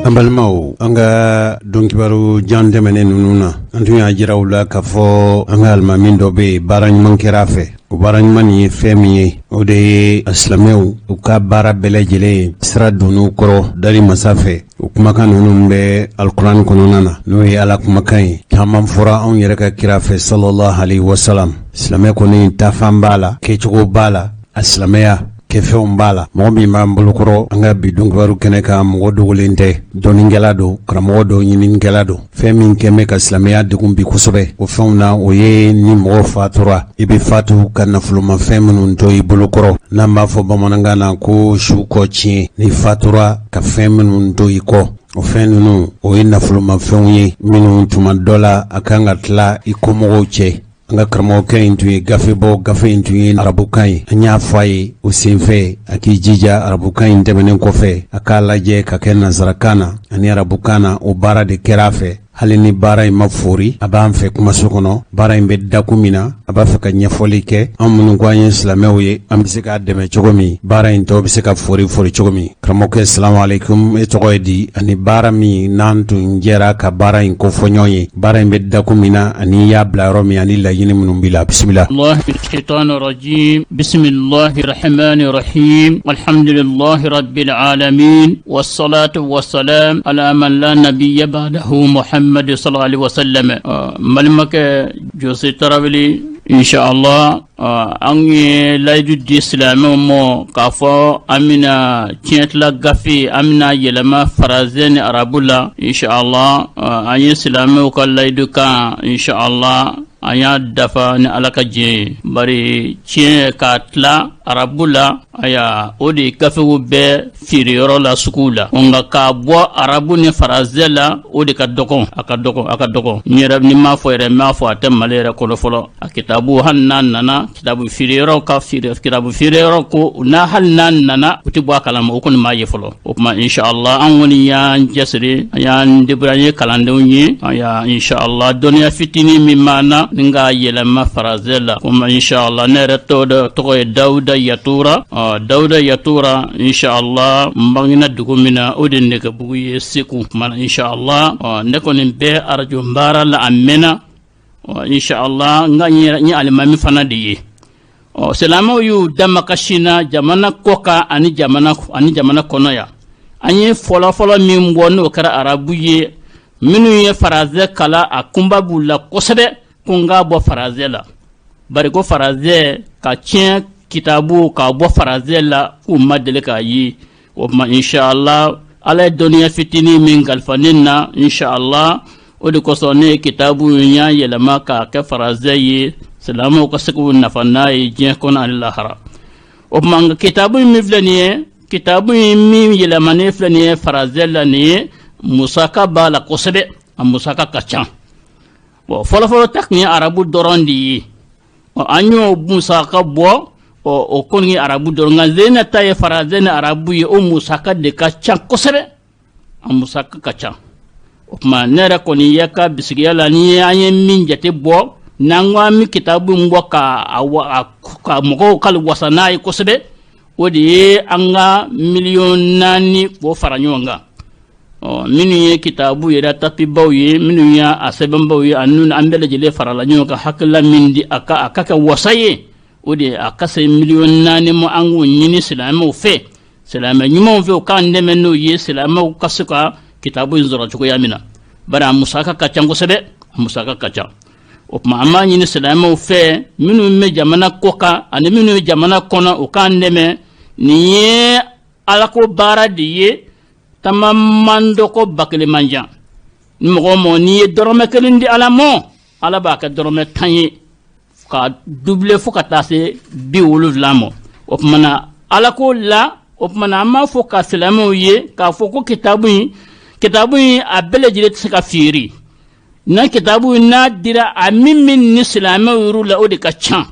An balimaw, an ka donkibaru jan tɛmɛnen ninnu na, an tun y'a jira u la k'a fɔ an ka alimami dɔ bɛ yen, baara ɲuman kɛra a fɛ. O baara ɲuman nin ye fɛn min ye, o de ye a silamɛw u ka baara bɛɛ lajɛlen ye sira donn'u kɔrɔ dari masa fɛ. O kumakan ninnu bɛ alikuran kɔnɔna na, n'o ye Ala kumakan ye. Caman fɔra anw yɛrɛ ka kira fɛ, sallallahu alaihi wasalam. Silamɛ kɔni, taafan b'a la, kɛcogo b'a la, a silamɛya. kɛfɛnw b'a la. Mɔgɔ min b'an bolokɔrɔ an ka bi donkibaru kɛnɛ kan, mɔgɔ dogolen tɛ, dɔnnikɛla don, karamɔgɔ don, ɲininikɛla don. Fɛn min kɛn bɛ ka silamɛya degun bi kosɛbɛ, o fɛnw na, o ye ni mɔgɔ fatura, i bɛ fatu ka nafolomafɛn minnu to i bolokɔrɔ, n'an b'a fɔ bamanankan na ko su kɔ tiɲɛ. N'i fatura ka fɛn minnu to i kɔ, o fɛn ninnu, o ye nafolomafɛnw ye minnu tuma dɔ la a kan ka tila i kɔmɔgɔw cɛ. An ka karamɔgɔkɛ in tun ye gafe bɔ, gafe in tun ye arabukan ye. An y'a fɔ a ye o senfɛ, a k'i jija arabukan in tɛmɛnen kɔfɛ, a k'a lajɛ ka kɛ nansarakan na ani arabukan na. O baara de kɛra a fɛ. Hali ni baara in ma foori, a b'an fɛ kumaso kɔnɔ. Baara in bɛ dakun min na, a b'a fɛ ka ɲɛfɔli kɛ an minnu ko an ye silamɛw ye, an bɛ se k'a dɛmɛ cogo min, baara in tɔ bɛ se ka foori foori cogo min. Karamɔgɔkɛ, salamu aleykum. E tɔgɔ ye di, ani baara min n'an tun jɛra ka baara in kofɔ ɲɔgɔn ye, baara in bɛ dakun min na, ani i y'a bila yɔrɔ min, ani laɲini minnu b'i la? Bisimila. Bisimilahi rahmani rahim, alhamdulilahi rabbil alamin, wasalatu wasalam ala man la nabiyya ba'dahu, Muhammad sallallahu alaihi wasallam. N balimakɛ Jose Tarawele, inshallah, an ye layidu di silamɛw ma k'a fɔ an bɛna tiɲɛtila gafe, an bɛna yɛlɛma faransɛ ni arabu la, inshallah. An ye silamɛw ka layidu kan, inshallah, an y'a dafa ni Ala ka diɲɛ ye. Bari tiɲɛ k'a tila arabu la, aya, o de gafew bɛ feereyɔrɔ la, suguw la. Nka k'a bɔ arabu ni faransɛ la, o de ka dɔgɔn, a ka dɔgɔn, a ka dɔgɔn. N yɛrɛ ni m'a fɔ yɛrɛ, n m'a fɔ a tɛ Mali yɛrɛ kɔnɔ fɔlɔ. A kitabu, hali n'a nana kitabu feereyɔrɔ ka feere kitabu feereyɔrɔ ko n'a, hali n'a nana, u tɛ bɔ a kalama. O kɔni m'a ye fɔlɔ. O tuma, inshallah, an kɔni y'an cɛsiri, an y'an débrouiller, an ye kalandenw ye. Aya, inshallah, dɔnniya fitinin min b'an na ni k'a yɛlɛma faransɛ la. Komi, inshallah, ne yɛrɛ tɔgɔ ye Dawuda Yatura. Dawuda Yatura, inshallah, n bangena dugu min na, o de Nɛgɛbugu ye, Segu. Tuma, inshallah, ne kɔni bɛ arajo baara la a mɛnna. Inshallah, n ka n ye alimami fana de ye. Ɔ, silamɛw y'u damakasi na jamana kɔkan ani jamana kɔnɔ yan. An ye fɔlɔfɔlɔ min bɔ, n'o kɛra arabu ye, minnu ye faransɛ kalan, a kunba b'u la kosɛbɛ ko n k'a bɔ faransɛ la. Bari ko faransɛ ka tiɲɛ kitabu k'a bɔ faransɛ la, k'u ma deli k'a ye. O tuma, inshallah, Ala ye dɔnniya fitinin min kalifa ne na, inshallah, o de kosɔn ne ye kitabu in y'a yɛlɛma k'a kɛ faransɛ ye, silamɛw ka se k'u nafa n'a ye diɲɛ kɔnɔ ani lahara. O tuma, nka kitabu in min filɛ nin ye, kitabu in min yɛlɛmanen filɛ nin ye faransɛ la nin ye, musaka b'a la kosɛbɛ, a musaka ka ca. Bon, fɔlɔfɔlɔ ta tun ye arabu dɔrɔn de ye. An y'o musaka bɔ, o kɔni ye arabu dɔrɔn. Nka zena ta ye faransɛ ni arabu ye, o musaka de ka ca kosɛbɛ, a musaka ka ca. O tuma, ne yɛrɛ kɔni ye ka bisigiya la, ni an ye min jate bɔ, n'an ko an bɛ kitabu in bɔ ka mɔgɔw ka wasa n'a ye kosɛbɛ, o de ye an ka miliyɔn 4 k'o fara ɲɔgɔn kan. Ɔ, minnu ye kitabu yɛrɛ tapibaw ye, minnu ye a sɛbɛnbaw ye, ani an bɛɛ lajɛlen farala ɲɔgɔn kan, hakilila min di a ka kɛ wasa ye, o de a ka se miliyɔn 4 ma. An k'o ɲini silamɛw fɛ, silamɛ ɲumanw fɛ, u k'an dɛmɛ n'o ye, silamɛw ka se ka kitabu in sɔrɔ cogoya min na. Bari a musaka ka ca kosɛbɛ, a musaka ka ca. O tuma, an b'a ɲini silamɛw fɛ, minnu bɛ jamana kɔ kan ani minnu bɛ jamana kɔnɔ, u k'an dɛmɛ. Nin ye Alako baara de ye. Tama man dɔgɔ, ba kelen man jan. Ni mɔgɔ mɔgɔ n'i ye dɔrɔmɛ kelen di Ala ma, Ala b'a kɛ dɔrɔmɛ 10 ye, ka doubler fo ka taa se 70 ma. O tuma na, Ala ko la, o tuma na, an b'a fɔ ka silamɛw ye k'a fɔ ko kitabu in a bɛɛ lajɛlen tɛ se ka feere. Na kitabu in n'a dira, a min min ni silamɛw yɛrɛ la, o de ka ca.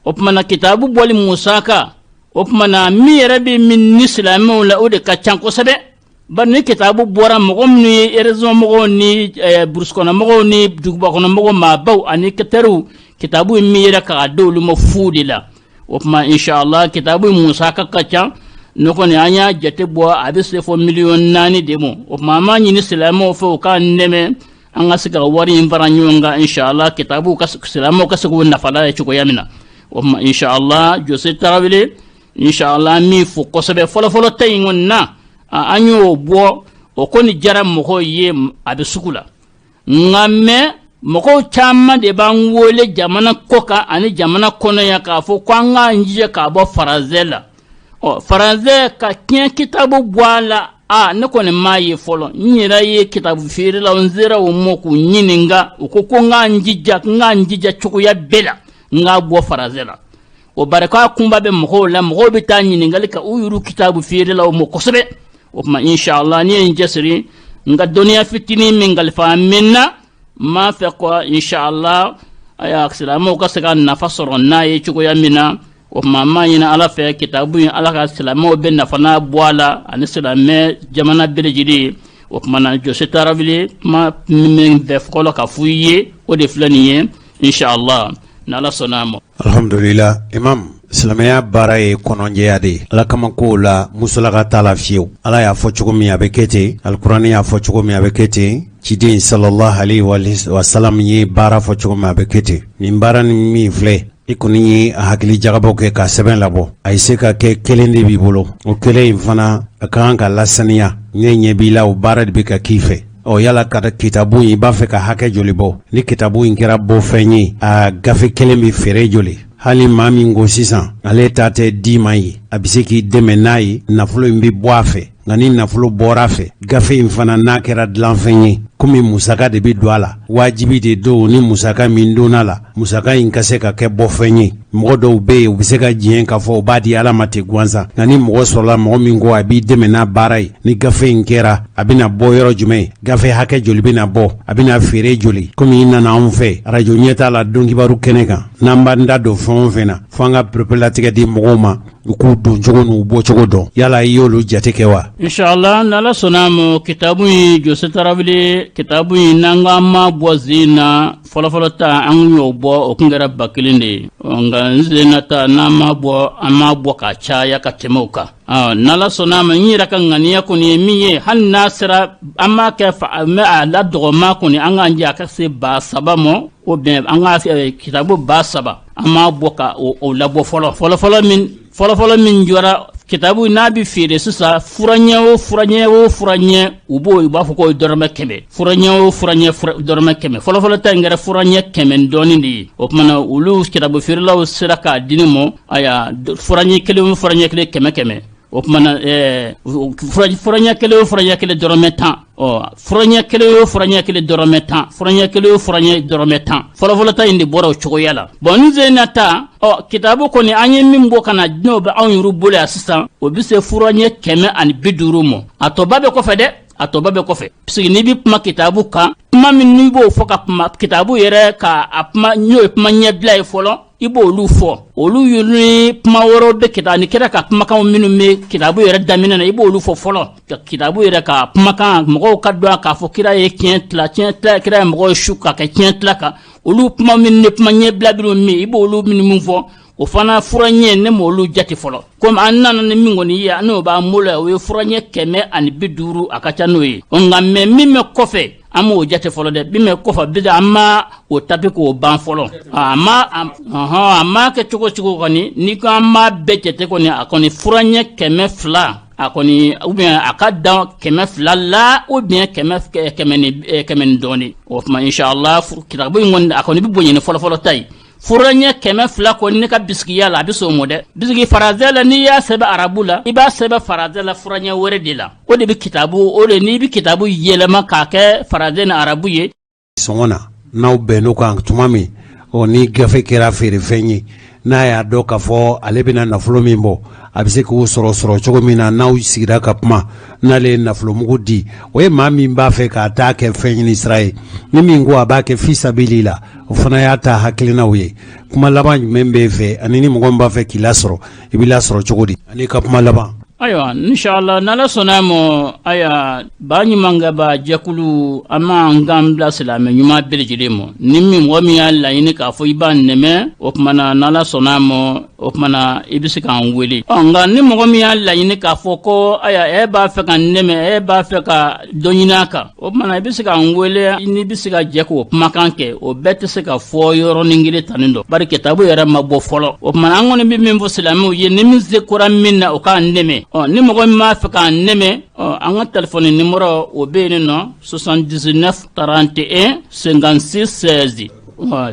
O tuma na, kitabu bɔli musaka, o tuma na, min yɛrɛ bɛ min ni silamɛw la, o de ka ca kosɛbɛ. Bari ni kitabu bɔra, mɔgɔ minnu ye région mɔgɔw ni brousse kɔnɔ mɔgɔw ni duguba kɔnɔ mɔgɔw, maabaw ani teriw, kitabu in min yɛrɛ k'a di olu ma fu de la. O tuma, inshallah, kitabu in musaka ka ca. Ne kɔni, an y'a jate bɔ, a bɛ se fɔ miliyɔn 4 de ma. O tuma, an b'a ɲini silamɛw fɛ, u k'an dɛmɛ, an ka se ka wari in fara ɲɔgɔn kan, inshallah, kitabu ka silamɛw ka se k'o nafa ye cogoya min na. O tuma, inshallah, Jose Tarawele, inshallah, min fo kosɛbɛ, fɔlɔfɔlɔ ta in kɔni na, an y'o bɔ, o kɔni diyara mɔgɔw ye, a bɛ sugu la. Nka mɛ mɔgɔw caman de b'an wele jamana kɔ kan ani jamana kɔnɔ yan k'a fɔ ko an k'an jija k'a bɔ faransɛ la. Ɔ, faransɛ ka tiɲɛ kitabu bɔ a la, a ne kɔni m'a ye fɔlɔ. N yɛrɛ ye kitabu feerelaw, n sera u ma k'u ɲininka, u ko ko n k'an jija, n k'an jija cogoya bɛɛ la, n k'a bɔ faransɛ la. O barika kunba bɛ mɔgɔw la, mɔgɔw bɛ taa ɲininkali kɛ u yɛrɛ kitabu feerelaw ma kosɛbɛ. O tuma, inshallah, ni ye n cɛsiri, n ka dɔnniya fitinin min kalifa min na, n b'a fɛ ko inshallah, aya, silamɛw ka se ka nafa sɔrɔ n'a ye cogoya min na. O tuma, an b'a ɲini Ala fɛ, kitabu in, Ala ka silamɛw bɛ nafa n'a bɔ a la, ani silamɛ jamana bɛɛ lajɛlen. O tuma na, Jose Tarawele, kuma min bɛ fɔlɔ ka fɔ i ye, o de filɛ nin ye, inshallah, n'Ala sɔnna a ma. Alhamdulila, imam, silamɛya baara ye kɔnɔjɛya de ye. Ala kama kow la, musalaka t'a la fiyewu. Ala y'a fɔ cogo min, a bɛ kɛ ten. Alikuranɛ y'a fɔ cogo min, a bɛ kɛ ten. Ciden sallallahu alaihi wa sallam ye baara fɔ cogo min, a bɛ kɛ ten. Nin baara ni min filɛ, i kɔni ye a hakili jagabɔ kɛ ka sɛbɛn labɔ, a ye se ka kɛ kelen de b'i bolo. O kelen in fana, a ka kan ka lasaniya. Ne ɲɛ b'i la, o baara de bɛ ka k'i fɛ. Ɔ, yala ka kitabu in, i b'a fɛ ka hakɛ joli bɔ? Ni kitabu in kɛra bɔfɛn ye, a gafe kelen bɛ feere joli? Hali maa min ko sisan ale ta tɛ d'i ma ye, a bɛ se k'i dɛmɛ n'a ye, nafolo in bɛ bɔ a fɛ. Nka ni nafolo bɔra a fɛ, gafe in fana n'a kɛra dilanfɛn ye, komi musaka de bɛ don a la, wajibi de don ni musaka min donna la, musaka in ka se ka kɛ bɔfɛn ye. Mɔgɔ dɔw bɛ yen, u bɛ se ka diɲɛ k'a fɔ u b'a di Ala ma ten gansan. Nka ni mɔgɔ sɔrɔla, mɔgɔ min ko a b'i dɛmɛ n'a baara ye, ni gafe in kɛra, a bɛna bɔ yɔrɔ jumɛn? Gafe hakɛ joli bɛna bɔ? A bɛna feere joli? Komi i nana anw fɛ arajo ɲɛta la, donkibaru kɛnɛ kan, n'an b'an da don fɛn o fɛn na, fo an ka pereperelatigɛ di mɔgɔw ma, u k'u don cogo n'u bɔcogo dɔn. Yala i y'olu jate kɛ wa? Inshallah, n'Ala sɔnna a ma, kitabu in, Jose Tarawele, kitabu in, n'an k'an ma bɔ zen na, fɔlɔfɔlɔ ta an y'o bɔ, o tun kɛra 1000 de ye. Nka n sen na ta, n'an ma bɔ, an m'a bɔ ka caya ka tɛmɛ o kan. N'Ala sɔnna a ma, n yɛrɛ ka ŋaniya kɔni ye min ye, hali n'a sera an m'a kɛ a la dɔgɔma kɔni, an k'an jɛ a ka se 3000 ma. O bɛn an ka kitabu 3000, an m'a bɔ ka o labɔ fɔlɔ. Fɔlɔfɔlɔ min jɔra, kitabu n'a bɛ feere sisan, furaɲɛ o furaɲɛ o furaɲɛ, u b'a fɔ k'o ye dɔrɔmɛ 100. Furaɲɛ o furaɲɛ, dɔrɔmɛ 100. Fɔlɔfɔlɔ ta in kɛra furaɲɛ 100 dɔɔnin de ye. O tuma na, olu kitabu feerelaw sera k'a di ne ma, aya, furaɲɛ kelen o furaɲɛ kelen, 100 100. O tuma na, furaɲɛ kelen o furaɲɛ kelen, dɔrɔmɛ 10. Ɔ, furaɲɛ kelen o furaɲɛ kelen, dɔrɔmɛ 10. Furaɲɛ kelen o furaɲɛ, dɔrɔmɛ 10. Fɔlɔfɔlɔ ta in de bɔra o cogoya la. Bɔn, n sen na ta, ɔ, kitabu kɔni, an ye min bɔ ka na, n'o bɛ anw yɛrɛ bolo yan sisan, o bɛ se furaɲɛ 150 ma. A tɔba bɛ kɔfɛ dɛ, a tɔba bɛ kɔfɛ, parce que n'i bɛ kuma kitabu kan, kuma min n'i b'o fɔ ka kuma kitabu yɛrɛ ka a kuma, n'o ye kuma ɲɛbila ye fɔlɔ, i b'olu fɔ. Olu ni kuma wɛrɛw bɛ kita ni kira ka kumakan minnu bɛ kitabu yɛrɛ daminɛ na, i b'olu fɔ fɔlɔ, ka kitabu yɛrɛ ka kumakan, mɔgɔw ka dɔn k'a fɔ kira ye tiɲɛ tila, tiɲɛ tila, kira ye mɔgɔw su ka kɛ tiɲɛ tila kan. Olu kuma minnu ni kuma ɲɛbila minnu min, i b'olu minnu fɔ, o fana furaɲɛ, ne m'olu jate fɔlɔ. Komi an nana ni min kɔni ye, n'o b'an bolo, o ye furaɲɛ 150, a ka ca n'o ye. Nka mɛ min bɛ kɔfɛ, an m'o jate fɔlɔ dɛ. Min bɛ kɔfɛ bi, an ma o tape k'o ban fɔlɔ. A ma, a ma kɛ cogo cogo kɔni, n'i ko an m'a bɛɛ jate kɔni, a kɔni furaɲɛ 200 a kɔni, ou bien a ka dan 200 la, ou bien 100 ni dɔɔnin. O tuma, inshallah, kitabu in kɔni, a kɔni bɛ bonya ni fɔlɔfɔlɔ ta ye. Furaɲɛ 200 kɔni, ne ka bisikiya la, a bɛ sɔn o ma dɛ. Bisiki faransɛ la, n'i y'a sɛbɛn arabu la, i b'a sɛbɛn faransɛ la furaɲɛ wɛrɛ de la. O de bɛ kitabu, o de n'i bɛ kitabu yɛlɛma k'a kɛ faransɛ ni arabu ye. Sɔngɔ na, n'aw bɛnn'o kan tuma min, ɔ, ni gafe kɛra feerefɛn ye, n'a y'a dɔn k'a fɔ ale bɛna nafolo min bɔ, a bɛ se k'o sɔrɔ sɔrɔ cogo min na, n'aw sigira ka kuma, n'ale ye nafolomugu di, o ye maa min b'a fɛ k'a taa kɛ fɛn ɲini sira ye. Ni min ko a b'a kɛ fisabili la, o fana y'a ta hakilinaw ye. Kuma laban jumɛn b'e fɛ? Ani ni mɔgɔ min b'a fɛ k'i lasɔrɔ, i b'i lasɔrɔ cogo di? Ani ka kuma laban. Ayiwa, inshallah, n'Ala sɔnna ma, aya, ba ɲumankɛba jɛkulu, an b'an kan bila silamɛ ɲuman bɛɛ lajɛlen ma. Ni min mɔgɔ min y'a laɲini k'a fɔ i b'a nɛmɛ, o tuma na, n'Ala sɔnna ma, o tuma na, i bɛ se k'an wele. Ɔ, nka ni mɔgɔ min y'a laɲini k'a fɔ ko aya, e b'a fɛ ka nɛmɛ, e b'a fɛ ka dɔ ɲini a kan, o tuma na, i bɛ se k'an wele, n'i bɛ se ka jɛ k'o kumakan kɛ. O bɛɛ tɛ se ka fɔ yɔrɔnin kelen tanin dɔ, bari kitabu yɛrɛ ma bɔ fɔlɔ. O tuma na, an kɔni bɛ min fɔ silamɛw ye, ni min se kora min na, o k'an dɛmɛ. Ɔ, ni mɔgɔ min b'a fɛ k'an dɛmɛ, ɔ, an ka telefɔni nimɔrɔ, o bɛ yen nɔ, 79 31 56 16,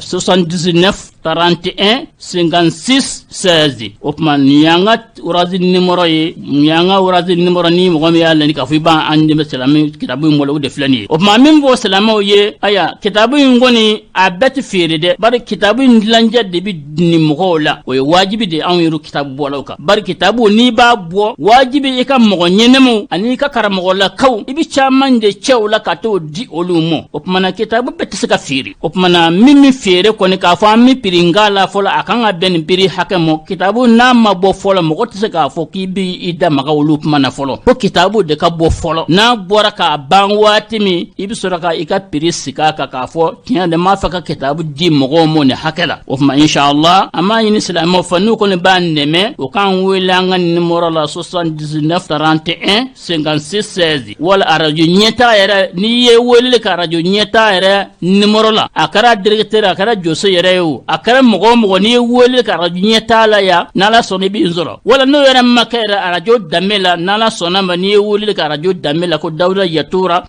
79. 31 56 16. O tuma nin y'an ka Orange numéro ye, nin y'an ka Orange numéro. Ni mɔgɔ min y'a laɲini k'a fɔ i b'an dɛmɛ silamɛ kitabu in bɔla, o de filɛ nin ye. O tuma min fɔ silamɛw ye, aya kitabu in kɔni a bɛɛ tɛ feere dɛ, bari kitabu in tilancɛ de bɛ nin mɔgɔw la. O ye wajibi de anw yɛrɛ kitabu bɔlaw kan, bari kitabu n'i b'a bɔ, wajibi i ka mɔgɔ ɲɛnɛmaw ani i ka karamɔgɔlakaw, i bɛ caman de cɛw la ka t'o di olu ma. O tuma na kitabu bɛɛ tɛ se ka feere. O tuma na min bɛ feere kɔni, k'a fɔ an bɛ prix k'a la fɔlɔ, a kan ka bɛn nin prix hakɛ ma. Kitabu n'a ma bɔ fɔlɔ, mɔgɔ tɛ se k'a fɔ k'i bɛ i da maga olu kuma na fɔlɔ, ko kitabu de ka bɔ fɔlɔ. N'a bɔra k'a ban waati min, i bɛ sɔrɔ ka i ka prix sigi a kan k'a fɔ tiɲɛ de m'a fɛ ka kitabu di mɔgɔw ma nin hakɛ la. O tuma inshallah, an b'a ɲini silamɛw fɛ, n'u kɔni b'an dɛmɛ, u k'an wele an ka numéro la 79 31 56 16, wala arajo ɲɛtaa yɛrɛ. N'i ye weleli ka arajo ɲɛtaa yɛrɛ numéro la, a kɛra directeur, a kɛra jose yɛrɛ ye o, a kɛra mɔgɔ o mɔgɔ, n'i ye weleli ka arajo ɲɛtaa la yan, n'Ala sɔnna i b'i sɔrɔ. Wala n'o yɛrɛ ma kɛ yɛrɛ, arajo danbe la, n'Ala sɔnna ma, n'i ye weleli ka arajo danbe la ko Dawuda Yatura.